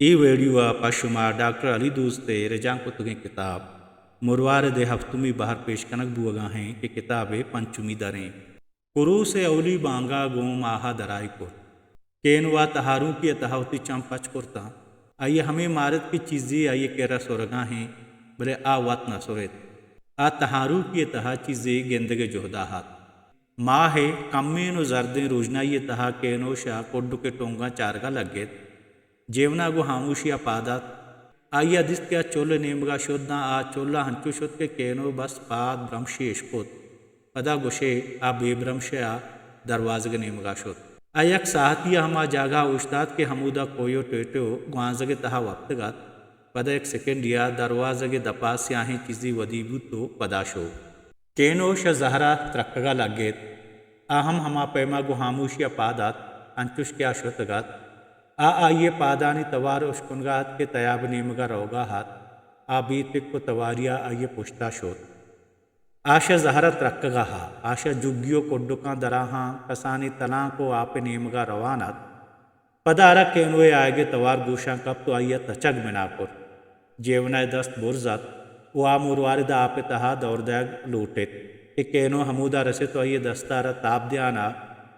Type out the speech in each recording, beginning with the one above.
اے ویڈیو ءَ پہ شما ڈاکٹر علی دوست ءِ رجانک کتگیں کتاب مروارد ءِ ہفتمی بہر پیش کنگ بوگا ایں کہ کتاب ءِ پنچمی در ایں۔ کروس ءِ اولی بانگ ءَ گوں ماہ ءَ درائے کرت۔ کینو ءَ تہارونکی ءِ تہا وتی چم پچ کرتاں۔ آئی ءَ ہمے مارت کہ چیزے آئی ءِ کرا سرگا ایں، بلے آ وت نہ سرت۔ آ تہارونکی ءِ تہا چیزے گندگ ءِ جہدا ات۔ ماہ ءِ کمین ءُ زردیں روژنائی ءِ تہا کینو شہ کڈک ءِ ٹونگاں چارگا لگت۔ جیونا گوں ہاموشیا پاد ات۔ آئیا دیست کہ آ چل ءِ نیمگا شت داں۔ آ چل ءَ ہنچو شت کہ کینو بس پاد برمشے اشکت۔ پدا گوشے آ بے برمشے ءَ دروازگ ءِ نیمگا شت۔ آ یک ساہتیا ہما جاگہا اوشتات کہ ہمودا کویو ٹیٹو گوانزگ ءِ تہا وپتگ ات۔ پدا یک سیکنڈیا دروازگ ءِ دپا سیاہیں چیزے ودی بوت ءُ پدا شو۔ کینو شہ زہرا ترکگا لگت۔ آ ہم ہما پیما گوں ہاموشیا پاد ات، انچوش کہ آ شتگ ات۔ آ آئی ءِ پادانی توار اشکنگا ات کہ تیاب ءِ نیمگا روگا ات۔ آ بے تک ءُ تواریا آئی ءِ پشتا شت۔ آ شہ زہرا ترکگا ات۔ آ شہ جگی ءُ کڈکاں دراہاں کسانیں تلانک ءُ آپ ءِ نیمگا روان ات۔ پدا ہرا کینو ءِ آیگ ءِ توار گوشاں کپت ءُ آئی ءَ تچگ بنا کرت۔ جیونا ءِ دست برز ات ءُ آ مروارد ءَ آپ ءِ تہا دور دئیگ لوٹت کہ کینو ہمودا رست ءُ آئی ءِ دست ءَ را تاب دیان ءَ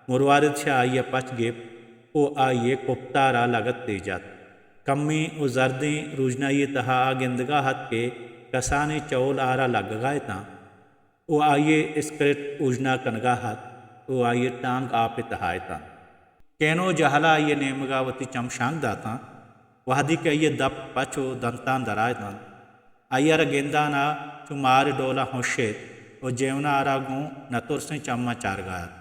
مروارد شہ آئی ءَ پچ گپت ءُ آئی ءِ کپتار ءَ لگتے جت۔ کمیں ءُ زردیں روژنائی ءِ تہا آ گندگا ات کہ کسانیں چول آرا لگگا اتاں۔ ءُ آئی ءِ اسکرٹ اوژنا کنگا ات ءُ آئی ءِ ٹانگ آپ ءِ تہا اتنت۔ کینو جہل ءَ آئی ءِ نیمگ ءَ وتی چم شانک داتاں۔ وہدے کہ آئی ءِ دپ پچ ءُ دنتان درا اتنت، آئی ءَ را گندان ءَ چو مار ءِ ڈول ءَ ہشت ءُ جیونا ءَ را گوں نترسیں چماں چارگا ات،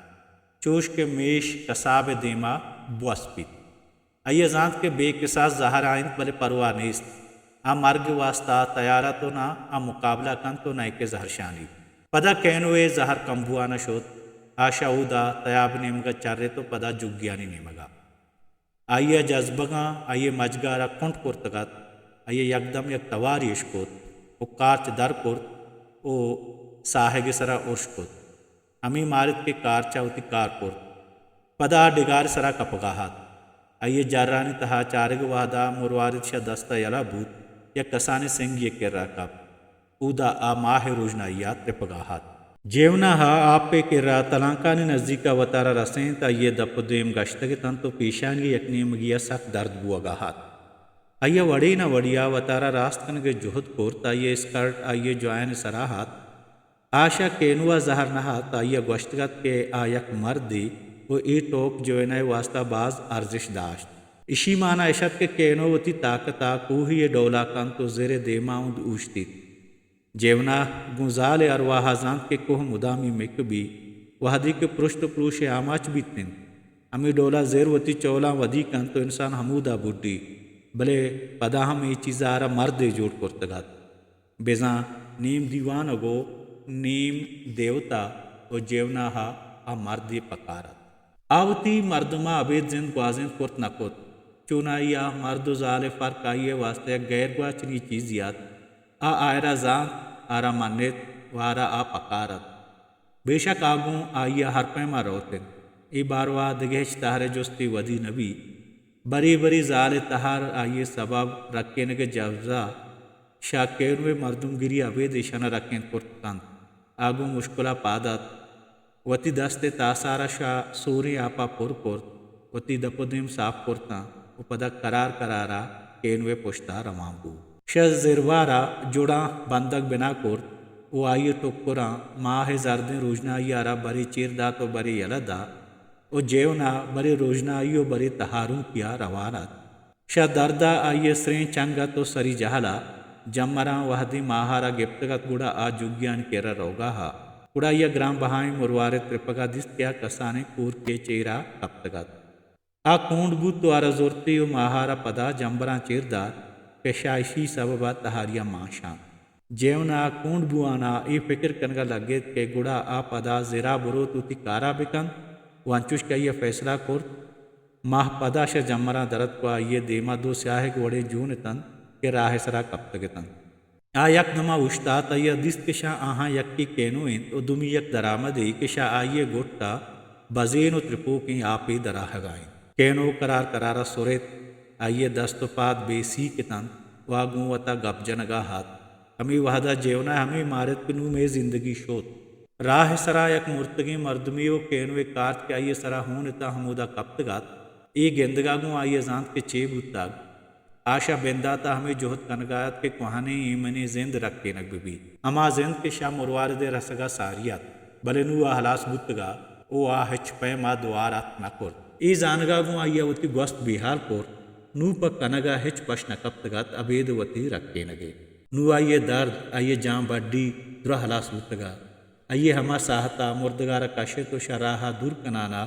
چوش کہ میش کساب ءِ دیما بوس بیت۔ آئی ءَ زانت کہ بے کساس زہر ءَ انت، بلے پرواہ نیست۔ آ مرگ ءِ واستا تیار ات ءُ نہ آ مقابلہ کنت ءُ نئیکہ زہرشانی۔ پدا کینو ءِ زہر کمبوان ءَ شت۔ آ شہ اودا تیاب ءِ نیمگ ءَ چرت ءُ پدا جگیانی نیمگ ءَ۔ آئی ءِ جزبگاں آئی ءِ مجگ ءَ را کنٹ کرتگ ات۔ آئی ءَ یکدم یک توارے اشکت ءُ کارچ در کرت ءُ ساہگ ءِ سرا ارش کت۔ ہمے مارت کہ کارچ ءَ وتی کار کرت۔ پدا آ ڈگار ءِ سرا کپگا ات۔ آئی ءِ جرانی تہا چارگ ءِ وہدا مروارد شہ دست ءَ یلہ بوت، یک کسانیں سنگے ءِ کرا کپت۔ اودا آ ماہ ءِ روژنائی ءَ ترپگا ات۔ جیونا ءَ آپ ءِ کرا تلانکانی نزیک ءَ وتارا رسینت، آئی ءِ دپ ءُ دیم گشتگ اتنت ءُ پیشانی ءِ یک نیمگی ءَ سک درد بوگا ات۔ آئی ءَ وڑے نہ وڑے ءَ وتارا راست کنگ ءِ جہد کرت، آئی ءِ اسکرٹ آئی ءِ جوائن ءِ سرا ات۔ آ شہ کینو ءَ زہر نہ ات، آئی ءَ گوشتگ ات کہ آ یک مردے ءُ اے ٹوک جیونا ءِ واستا باز ارزشت داشت۔ اشی مانا اش ات کہ کینو وتی طاقت ءَ کوہے ءِ ڈولا کنت ءُ زر ءِ دیما اوں اوشتیت۔ جیونا گوں زال ءِ ارواہ ءَ زانت کہ کوہ مدامی مک بی، وہدے کہ پرشت ءُ پروش ءِ آماچ بیت انت۔ ہمے ڈولا زر وتی چولاں ودی کنت ءُ انسان ہمودا بڈی، بلے پدا ہم اے چیز ءَ آرا مردے جوڑ کرتگ ات۔ بزاں نیم دیوانگ ءُ نیم دیوتا ءُ جیونا ءَ آ مردے پکار ات۔ آ وتی مردم ءَ ابید زند گوازینت کرت نہ کت۔ چونائی ءَ مرد ءُ زال ءِ فرق آئی ءِ واستا یک گیر گواچنی چیزے ات۔ آ آئرا زانت، آرا منت ءُ آرا آ پکار ات۔ بے شک آ گوں آئی ءَ ہر پیما روت انت۔ اے باروا دگہ ہچ تہر ءِ جستے ودی نہ بیت۔ برے برے زال ءِ تہر، آئی ءِ سبب، رکینگ ءِ جبزہ، شہ کینو ءِ مردمگری ابید ایشان ءَ رکینت کرت کنت۔ آ گوں مشکل ءَ پاد ات، وتی دست ءِ تاسار ءَ شہ سوریں آپ ءَ پر کرت، وتی دپ ءُ دیم ساپ کرتاں ءُ پدا کرار کرار ءَ کینو ءِ پشت ءَ روان بوت۔ شہ زروار ءَ جڑاں بندگ بنا کرت ءُ آئی ءِ ٹکراں ماہ ءِ زردیں روژنائی ءَ را برے چیر دات ءُ برے یلہ دات ءُ جیونا برے روژنائی ءُ برے تہارونکی ءَ روان ات۔ شہ درد ءَ آئی ءِ سرین چنگ ات ءُ سری جہل ءَ۔ جمراں وہدے ماہ ءَ را گپتگ ات، گڑا آ جگیانی کرا روگا ات۔ گڑا آئی ءَ گران بہائیں مروارد ترپگا دیست کہ آ کسانیں کورکے ءِ چیرا کپتگ ات۔ آ کونڈ بوت ءُ آرا زرتی ءُ ماہ ءَ را پدا جمبراں چیر دات کہ شہ اشی سبب ءَ تہاری ءَ مان شانت۔ جیونا کونڈ بوان ءَ اے فکر کنگ ءَ لگت کہ گڑا آ پدا زرا بروت وتی کارا بکنت ءُ انچوش کہ آئی ءَ فیصلہ کرت، ماہ پدا شہ جمراں در اتک ءُ آئی ءِ دیما دو سیاہگ وڑیں جون اتنت کہ راہ ءِ سرا کپتگ اتنت۔ آ یک دما اوشتات، آئی ءَ دیست کہ شہ آہاں یکے کینو انت ءُ دومی یک درآمدے کہ شہ آئی ءِ گٹ ءَ بزین ءُ ترپوکیں آپے در آہگا انت۔ کینو کرار کرار ءَ سرت، آئی ءِ دست ءُ پاد بے سیک اتنت ءُ آ گوں وتا گپ جنگ ءَ ات۔ ہمے وہد ءَ جیونا ءَ ہمے مارت کہ نوں مئے زندگی شت۔ راہ ءِ سرا یک مرتگیں مردمے ءُ کینو ءِ کارچ کہ آئی ءِ سرا ہون اتاں ہمودا کپتگ ات۔ اے گندگ ءَ گوں آئی ءَ زانت کہ چے بوتگ۔ آ شہ بندات ءَ ہمے جہد کنگ ءَ ات کہ کوہنیں ایمنیں زند رکینگ بہ بیت۔ ہما زند کہ شہ مروارد ءِ رسگ ءَ ساری ات، بلے نوں آ ہلاس بوتگ ءُ آ ہچ پیم ءَ دوار اتک نہ کرت۔ اے زانگ ءَ گوں آئی ءَ وتی گوست بے ہال کرت۔ نوں پہ کنگ ءَ ہچ پش نہ کپتگ ات، ابید وتی رکینگ ءَ۔ نوں آئی ءِ درد، آئی ءِ جان بڈی درا ہلاس بوتگ ات۔ آئی ءَ ہما ساہت ءَ مردگ ءَ را کشت ءُ شہ راہ ءَ دور کنان ءَ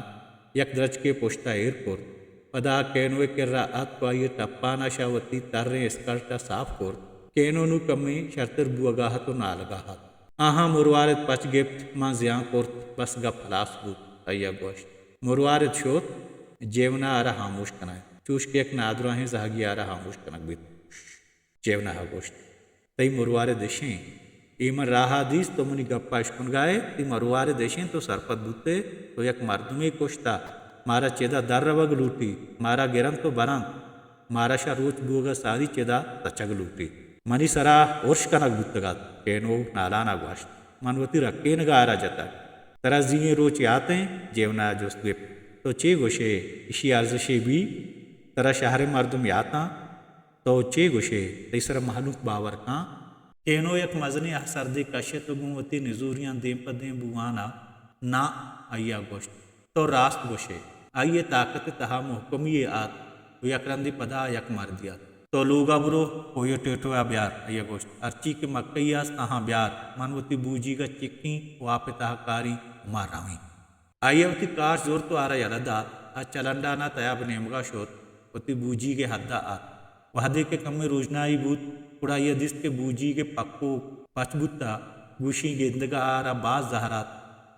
یک درچکے پشت ءَ ایر کرت۔ پدا کینو ءِ کرا اتک ءُ آئی ءِ ٹپان ءَ شہ وتی تریں اسکرٹ ءَ ساف کرت۔ کینو نوں کمے شرتر بوگ ءَ ات ءُ نالگ ءَ ات۔ آہاں مروارد پچ گپت، من زیان کرت، بس گپ ہلاس بوت، آئی ءَ گوشت۔ مروارد شت، جیونا ءَ را ہاموش کنائینت، چوش کہ یک نادراہیں زہگے ءَ را ہاموش کنگ بیت۔ جیونا ءَ گوشت، تئی مروارد اش انت۔ اے من راہ ءَ دیست، تو منی گپ ءَ اشکنگ ءَ ئے، تئی مروارد اش انت، تو سرپد بوت ئے، تو یک مردمے کشت ءَ، مارا چد ءَ در روگ لوٹیت، مارا گرنت ءُ برنت، مارا شہ روچ بوگ ءَ ساری چد ءَ تچگ لوٹیت۔ منی سرا ارش کنگ بوتگ ات، کینو نالان ءَ گوشت۔ من وتی رکینگ ءَ آرا جتگ۔ ترا زی ئیں روچ یات انت؟ جیونا ءَ جست گپت۔ تو چے گوش ئے؟ اشی ارزشے بیت؟ ترا شہر ءِ مردم یات انت؟ تو چے گوش ئے؟ تئی سرا مہلوک باور کنت؟ کینو یک مزنیں اہسردے کشت ءُ گوں وتی نزوریاں دیم پہ دیم بوان ءَ، ناں، آئی ءَ گوشت۔ تو راست گوش ئے۔ آئی ءِ تاکت ءِ تہا مہکمی یے ات ءُ یک رندے پدا آ یک مردے ات۔ تو لوگ ءَ برو، کویو ٹیٹو ءَ بیار، آئی ءَ گوشت۔ ہرچی کہ مکئی است، آہاں بیار۔ من وتی بوجیگ ءَ چکیں ءُ آپ ءِ تہا کاریں ءُ ما رویں۔ آئی ءَ وتی کارچ زرت ءُ آرا یلہ دات۔ آ چلنڈان ءَ تیاب ءِ نیمگ ءَ شت، وتی بوجیگ ءِ ہد ءَ ات۔ وہدے کہ کمے روژنائی بوت، گڑا آئی ءَ دیست کہ بوجیگ ءِ پکوک پچ بوت ءُ گوشیں گندگ ءَ آرا باز زہر ات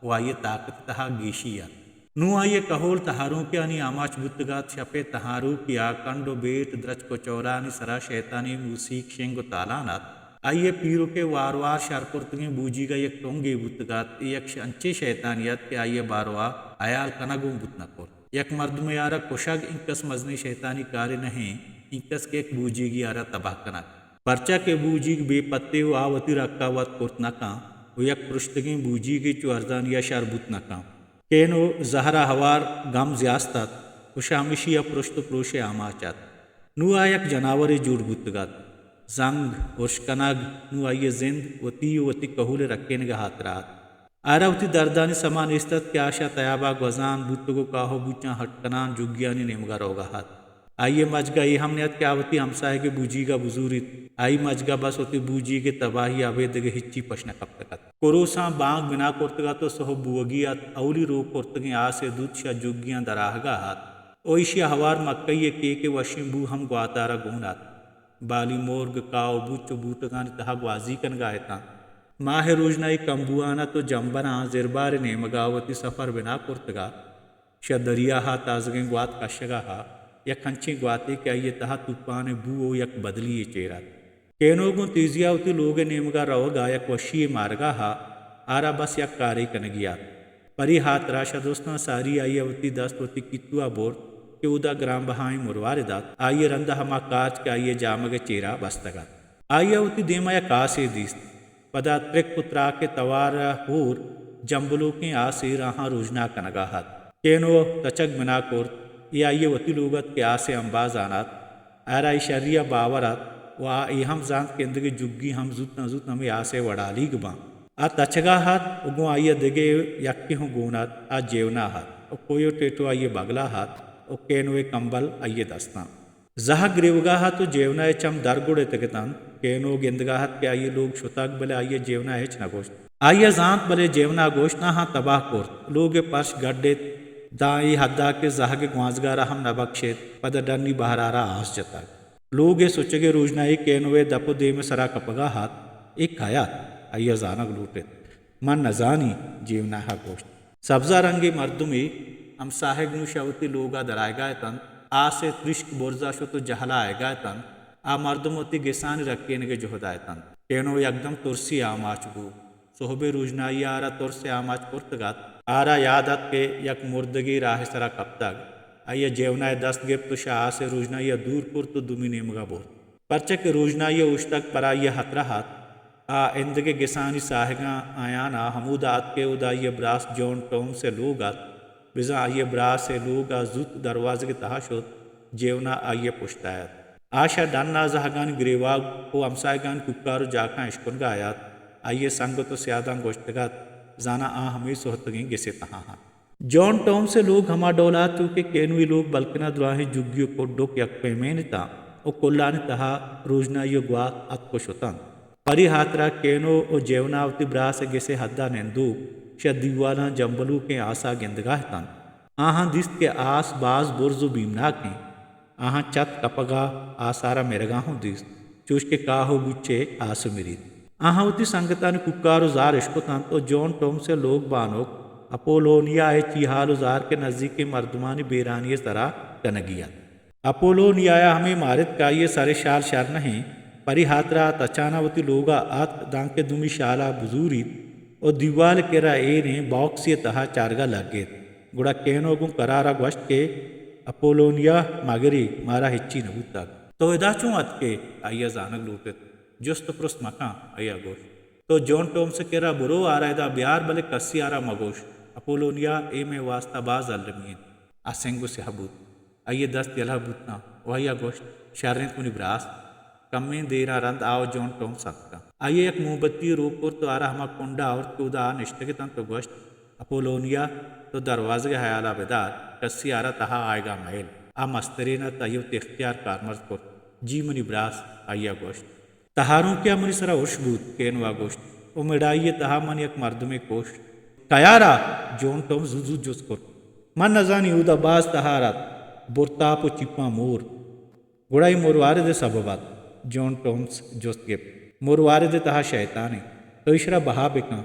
ءُ آئی ءِ تاکت ءِ تہا گیشی ات۔ نوں آئی ءِ کہول تہاروکیانی آماچ بوتگ ات۔ شپ ءِ تہاروکی ءَ کنڈ ءُ بیٹ، درچک ءُ چورانی سرا شیطانیں موسیک شنگ ءُ تالان ات۔ آئی ءِ پیرک ءِ وار وار شر کرتگیں بوجیگ ءَ یک ٹنگے بوتگ ات۔ اے یک ش-، انچیں شیطانے ات کہ آئی ءَ باروا ہیال کنگ اوں بوت نہ کرت۔ یک مردمے ءَ را کشگ اینکس مزنیں شیطانی کارے نہ انت، اینکس کہ یک بوجیگے ءَ را تباہ کنگ۔ پرچا کہ بوجیگ بے پتے ءُ آ وتی رکا وت کرت نہ کنت ءُ یک پرشتگیں بوجیگے چو ارزانی ءَ شر بوت نہ کنت۔ کینو زہر ءَ ہوار گم زیاست ات ءُ شہ ہمیشی ءَ پرشت ءُ پروش ءِ آماچ ات۔ نوں آ یک جناورے جوڑ بوتگ ات۔ زنگ، ارش کنگ، نوں آئی ءِ زند وتی ءُ وتی کہول ءِ رکینگ ءِ ہاترا ات۔ آرا وتی دردانی سما نیست ات کہ آ شہ تیاب ءَ گوزان بوتگ ءُ کاہ ءُ بوچاں ہٹ کنان جگیانی نیمگ ءَ روگ ءَ ات۔ آئی ءِ مجگ ءَ اے ہم نیت کہ آ وتی ہمساہگ ءِ بوجیگ ءَ بزوریت۔ آئی مجگ ءَ بس وتی بوجیگ ءِ تباہی ءَ ابید دگہ ہچی پش نہ کپتگ ات۔ کروساں بانگ بنا کرتگ ات ءُ سہب بوگی ات۔ اولی روک کرتگیں آس ءِ دوت شہ جگیاں در آہگ ءَ ات ءُ ایشی ءَ ہوار مکئی ءِ کیک ءِ وشیں بو ہم گوات ءَ را گون ات۔ بالی مرگ، کاہ ءُ بوچ ءُ بوٹگانی تہا گوازی کنگ ءَ اتنت۔ ماہ ءِ روژنائی کمبوان ات ءُ جمبراں زربار ءِ نیمگ ءَ وتی سفر بنا کرتگ ات۔ شہ دریا ءَ تازگیں گوات کشگ ءَ ات، یک انچیں گواتے کہ آئی ءِ تہا توپان ءِ بو ءُ یک بدلی یے چیر ات۔ کینو گوں تیزی ءَ وتی لوگ ءِ نیمگ ءَ روگ ءَ یک وشی یے مارگ ءَ ات، آرا بس یک کارے کنگی ات۔ پری ہاترا شہ درستاں ساری آئی ءَ وتی دست وتی کیتو ءَ برت کہ اودا گران بہائیں مروارد ات۔ آئی ءَ رند ءَ ہما کارچ کہ آئی ءِ جامگ ءِ چیرا بستگ ات۔ آئی ءَ وتی دیم ءَ یک آسے دیست۔ پدا ترک ءُ تراک ءِ توار ءَ ہور جمبلوکیں آسے راہاں روژنا کنگ ءَ ات۔ کینو تچگ بنا کرت، اے آئی ءِ وتی لوگ ات کہ آس ءِ امبازان ات۔ آرا اے شری ءَ باور ات ءُ آ اے ہم زانت کہ ایندگہ جگی ہم زوت نہ زوت ہمے آس ءِ وڑالیگ بنت۔ آ تچگ ءَ ات ءُ گوں آئی ءَ دگہ یکے ہوں گون ات، آ جیونا ات ءُ کویو ٹیٹو آئی ءِ بگل ءَ ات ءُ کینو ءِ کمبل آئی ءِ دستاں۔ زہگ گریوگ ءَ ات ءُ جیونا ءِ چم در گڑتگ اتنت۔ کینو گندگ ءَ ات کہ آئی ءِ لوگ شتگ، بلے آئی ءَ جیونا ءَ ہچ نہ گوشت۔ آئی ءَ زانت، بلے جیونا ءَ گوشت، آہاں تباہ کرت۔ لوگ ءِ پرش گڈ ات، داں اے حد ءَ کہ زہگ ءِ گوانزگار ءَ ہم نہ بکش ات، پدا ڈنی بہر ءَ را آس جتگ۔ لوگ ءِ سچگ ءِ روژنائی کینو ءِ دپ ءُ دیم ءِ سرا کپگ ءَ ات۔ اے کئے ات؟ آئی ءَ زانگ لوٹ ات۔ من نزانی، جیونا ءَ گوشت۔ سبزہ رنگیں مردمے ہمساہگ نوں شہ وتی لوگ ءَ درآیگ ءَ اتنت۔ آس ءِ ترشک برز ءَ شت ءُ جہل ءَ آیگ ءَ اتنت۔ آ مردم وتی گسانی رکینگ ءِ جہد ءَ اتنت۔ کینو یکدم ترسی ءِ آماچ بوت۔ سہب ءِ روژنائی ءَ آرا ترس ءِ آماچ کرتگ ات۔ آرا یاد ات کہ یک مردگے راہ ءِ سرا کپتگ۔ آئی ءَ جیونا ءِ دست گپت ءُ شہ آس ءِ روژنائی ءَ دور کرت ءُ دومی نیمگ ءَ برت۔ پرچا کہ روژنائی ءِ اوشتگ پرائی ءِ ہترہ اَت، آ ایندگہ گسانی ساہگاں آیان ءَ ہمودا اَت کہ اودا آئی ءِ براس جان ٹامس ءِ لوگ اَت۔ بزاں آئی ءِ براس ءِ لوگ ءَ زوت دروازگ ءِ تہا شت، جیونا آئی ءِ پشت ءَ اَت۔ آ شہ ڈن ءَ زہگانی گریواگ ءُ ہمساہگانی کوکار ءُ جاکاں اشکنگ ءَ اَت۔ آئی ءِ سنگت ءُ سیاداں گوشتگ اَت، زاناں آ ہمے سہتگیں گس ءِ تہا اَنت۔ جان ٹامس ءِ لوگ ہما ڈول ءَ اَت چو کہ کینوئی لوگ، بلکنا دراہیں جھگی ءُ کڈک یک پیمین اَت اَنت ءُ کلانی تہا روژنائی ءُ گوات اتک ءُ شت اَنت۔ پری ہاترا کینو ءُ جیونا وتی براس ءِ گس ءِ حد ءَ نندوک شہ دیوالاں جمبلوکیں آس ءَ گندگ ءَ اَت اَنت۔ آہاں دیست کہ آس باز برز ءُ بیمناک اِنت۔ آہاں چت کپگ ءَ آس ءَ را مرگ ءَ ہوں دیست، چوش کہ کاہ ءُ بوچے آس ءَ مریت۔ آہاں وتی سنگتانی کوکار ءُ زار اشکت اَنت ءُ جان ٹامس ءِ لوگ بانک اپولونیا ءِ چی حال ءُ زار کہ نزیکیں مردمانی بیرانی ءِ سرا کنگی اَت۔ اپولونیا ءَ ہمے مارت کہ آئی ءِ سر ءِ شال شر نہ اِنت، پری ہاترا تچان ءَ وتی لوگ ءَ اتک، دانکہ دومی شال ءَ بزوریت ءُ دیوال ءِ کرا ایریں باکسے ءِ تہا چارگ ءَ لگت۔ گڑا کینو گوں قرار ءَ گوشت کہ اپولونیا، مگری، مارا ہچی نہ بوتگ۔ تو ادا چون اتکے؟ آئی ءَ زانگ لوٹت۔ جست ءُ پرس مکن، آئی ءَ گوشت۔ تو جان ٹامس ءِ کرا برو، آ را ادا بیار، بلے کسی ءَ را مگوش۔ اپولونیا، اے مئے واستا باز المی اِنت۔ آ سنگ ءُ سیاہ بوت۔ آئی ءِ دست یلہ بوت اَنت ءُ آئی ءَ گوشت، شر اِنت منی براس۔ کمیں دیر ءَ رند آ ءُ جان ٹامس اتک اَنت۔ آئی ءَ یک موم بتی روک کرت ءُ آ را ہما کنڈ ءَ آورت کہ اودا آ نشتگ اِت اَنت ءُ گوشت، اپولونیا، تو دروازگ ءِ ہیال ءَ بدار، کسی ءَ را تہا آیگ ءَ مئیل۔ آ مسترین اَت، آئی ءَ وتی اختیار کارمرز کرت۔ جی منی براس، آئی ءَ گوشت۔ تہارونکے ءَ منی سرا ارش بوت، کینو ءَ گوشت، ءُ مڑائی ءِ تہا من یک مردمے کشت۔ کیا را؟ جان ٹامس زوت زوت جست کرت۔ من نزانی، اودا باز تہار اَت، برتاپ ءُ چیپاں مور۔ گڑا اے مروارد ءِ سبب اَت؟ جان ٹامس جست گپت۔ مروارد ءِ تہا شیطان اِنت۔ تو ایشرا بہا بکن۔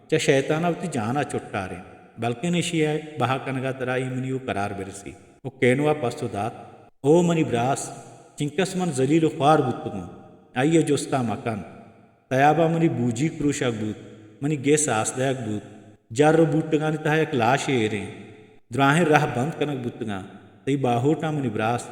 چہ شیطان ءَ وتی جان ءَ چٹارین۔ بلکن ایشی ءِ بہا کنگ ءَ ترا ایمنی ءُ قرار برسی۔ ءُ کینو ءَ پسو دات، او منی براس، چنکس من ذلیل ءُ خوار بوتگوں۔ آئی ءِ جست ءَ مکن۔ تیاب ءَ منی بوجیگ پروشگ بوت، منی گس آس دئیگ بوت، جر ءُ بوٹگانی تہا یک لاشے ایریں، دراہیں راہ بند کنگ بوتگاں، تئی باہوٹاں منی براس۔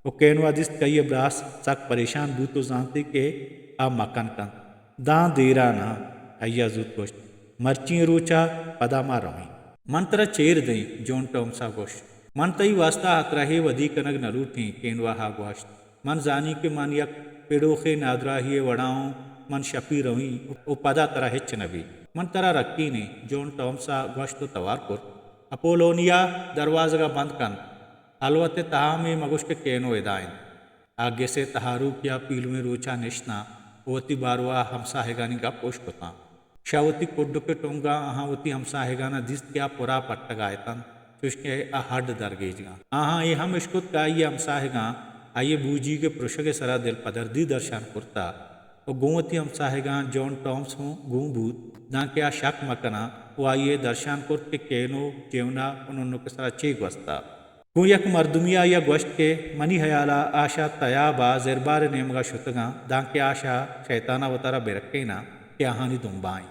ءُ کینو ءَ دیست کہ آئی ءِ براس سک پریشان بوت ءُ زانتی کہ آ مکن کنت۔ داں دیر ءَ نہ، آئی ءَ زوت گوشت، مرچی ئیں روچ ءَ پدا ما رویں۔ من ترا چیر دئیں، جان ٹامس ءَ گوشت۔ من تئی واستا ہترہے ودی کنگ نہ لوٹیں، کینو ءَ گوشت۔ من زانیں کہ من یک پڑوخیں نادراہی ءِ وڑا اوں، من شپی رویں ءُ پدا ترا ہچ نہ بیت۔ من ترا رکینیں، جان ٹامس ءَ گوشت ءُ توار کرت۔ اپولونیا، دروازگ ءَ بند کن۔ ہلوت ءِ تہا ہم اے مگوش کہ کینو ادا اِنت۔ آ گس ءِ تہاروکی ءَ پیلویں روچ ءَ نشتاں ءُ وتی باروا ہمساہگانی گپ اشکتاں۔ شہ وتی کڈک ءِ ٹنگاں آہاں وتی ہمساہگاناں دیست کہ آ پرا پٹگا اتنت، چوشکہ آ ہڈ درگیجگاں۔ آہاں اے ہم اشکت کہ آئی ءِ ہمساہگاں آئی ءِ بوجیگ ءِ پرشگ ءِ سرا دلپدردی درشان کرتہ ءُ گوں وتی ہمساہگاں جان ٹامس ہوں گون بوت، دانکہ آ شک مکناں ءُ آئی ءَ درشان کرت کہ کینو، جیونا ءُ ننک ءِ سرا چے گوستہ۔ گوں یک مردمے ءَ آئی ءَ گوشت کہ منی ہیال ءَ آ شہ تیاب ءَ زربار ءِ نیمگ ءَ شتگاں، دانکہ آ شہ شیطان ءَ وتارا بہ رکیناں کہ آہانی دمبا ایں۔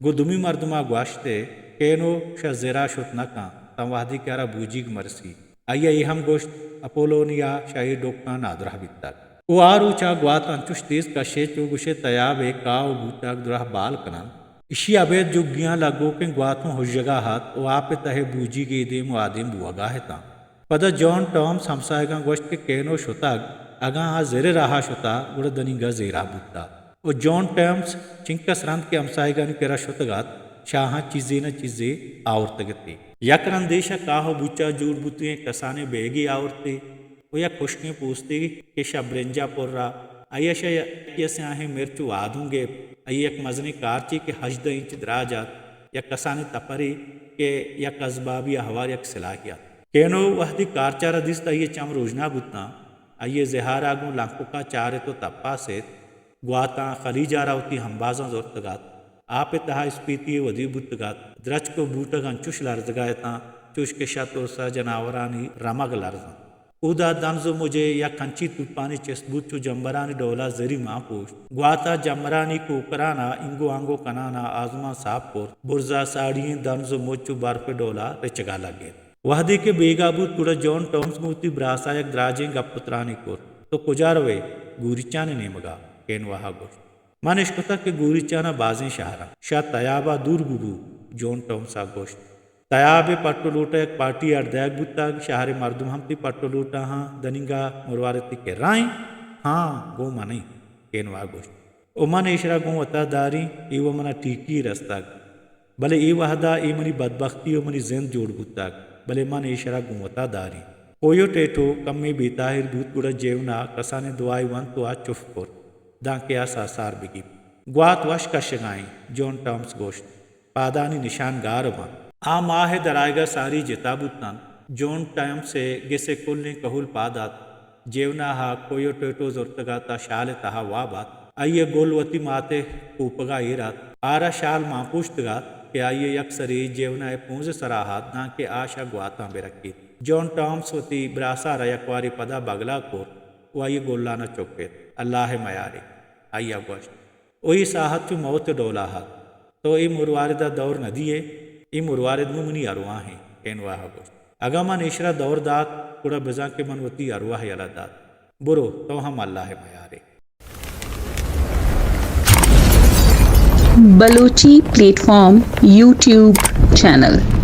گوں دومی مردم ءَ گوشت ئے، کینو شہ زر ءَ شت نہ کنت، تاں وہدے کہ آ را بوجیگ مرسی۔ آئی ءَ اے ہم گوشت، اپولونیا شہ اے ڈکاں نادراہ بیتگ۔ ءُ آ روچ ءَ گوات انچش تیز کشیت چو گوشئے تیاب ءِ کاہ ءُ بوٹگ دراہ بال کننت۔ ایشی ءَ ابید جھگیاں لگوکیں گوات اوں ہژگ ءَ ات ءُ آپ ءِ تہ ءَ بوجیگ اے دیم ءُ آ دیم بوہگ ءَ اتاں۔ پدا جان ٹامس ہمساہگاں گوشت کہ کینو شتگ، اگاں آ زر ءِ راہ ءَ شتہ، گڑا دنیگہ زیراہ بوتہ۔ ءُ جان ٹامس چنکس رند کہ ہمساہگانی کرا شتگ ات، شہ آہاں چیزے نہ چیزے آورتگ اتی۔ یک رندے شہ کاہ ءُ بوچ ءَ جوڑ بوتگیں کسانیں بیگے آورت ئے ءُ یک ہشکیں پوستے کہ شہ برنج ءَ پر ات، آئی ءَ شہ یکے ءَ سیاہیں مرچ ءُ آدونک گپت۔ آئی ءَ یک مزنیں کارچے کہ ہژدہ انچ دراج ات، یک کسانیں تپرے کہ یک ازبابے ءَ ہوار یک سلاہے ات۔ کینو وہدے کارچ ءَ را دیست، آئی ءِ چم روژنا بوتاں۔ آئی ءِ زہر ءَ گوں لنکک ءَ چارت ءُ تپاس ات۔ گواتاں خلیج ءَ را وتی ہمبازاں زرتگ ات۔ آپ ءِ تہا اسپیتی یے ودی بوتگ ات۔ درچک ءُ بوٹگ انچش لرزگ ءَ اتاں، چوش کہ شہ ترس ءَ جناورانی رمگ لرزنت۔ اودا دنز ءُ مج ءِ یک انچیں توپانے چست بوت، چو جمبرانی ڈول ءَ زری مان پوشت۔ گوات ءَ جمبرانی کوکران ءَ اینگو آنگو کنان ءَ آزمان ساپ کرت۔ برز ءَ ساڑی ئیں دنز ءُ مج چو برف ءِ ڈول ءَ رچگ ءَ لگت۔ وہدے کہ بیگاہ بوت، گڑا جان ٹامس گوں وتی براسا یک دراجیں گپ ءُ ترانے کرت۔ تو کجا روئے؟ گوریچان ءِ نیمگا، کینواہا گوشت۔ من اشکتگ کہ گوریچان ءَ بازیں شہراں۔ شہ تیابا دور ببو، جان ٹامسا گوشت۔ تیاب ءِ پٹ ءُ لوٹا یک پارٹی اڈ دئیگ بوتگ، شہر ءِ مردم ہم تئی پٹ ءُ لوٹاہاں، دننگا مروارد تئی کرا ایں؟ ہاں، گوں من ایں، کینواہا گوشت۔ ءُ من ایشرا گوں وتا داریں، اے وَ منا ٹیکی رستگ۔ بلے اے وہدا اے منی بدبختی ءُ منی زند جوڑ بوتگ، بلے من ایشرا گوں وتا داریں۔ کویو ٹیٹو کمے بے تاہیر بوت، گڑا جیونا کسانیں دعائے ونت ءُ آ چف کرت، دانکہ آ ساسار بگیپت۔ گوات وش کشگا ایں، جان ٹامس گوشت۔ پادانی نشان گار باں۔ آ ماہ ءِ درآیگا ساری جتا بوت انت۔ جان ٹامس ءِ گس ءِ کلیں کہول پاد ات۔ جیوناہا کویو ٹیٹو زرتگ ات ءُ شال ءِ تہا واب ات۔ آئی ءِ گل وتی مات ءِ کوپگا ایر ات۔ آرا شال مان پوشتگ ات کہ آئی ءِ یک سرے جیونا ءِ پونز ءِ سرا ات، دانکہ آ شہ گواتاں بہ رکیت۔ جان ٹامس وتی براسا را یک وارے پدا بگلا کرت ءُ آئی ءِ گلان ءَ چک ات۔ اللہ ءَ میارے، آئی ءَ گوشت۔ ءُ اے ساہت چو موت ءِ ڈولا ات۔ تو اے مروارد ءَ دور نہ دیئے؟ اے مروارد نوں منی ارواہ ایں، کینواہ ءَ گوشت۔ اگاں من ایشرا دور دات، گڑا بزاں کہ من وتی ارواہ یلہ دات۔ برو، تو ہم اللہ ءَ میارے۔ Balochi plate form YouTube channel.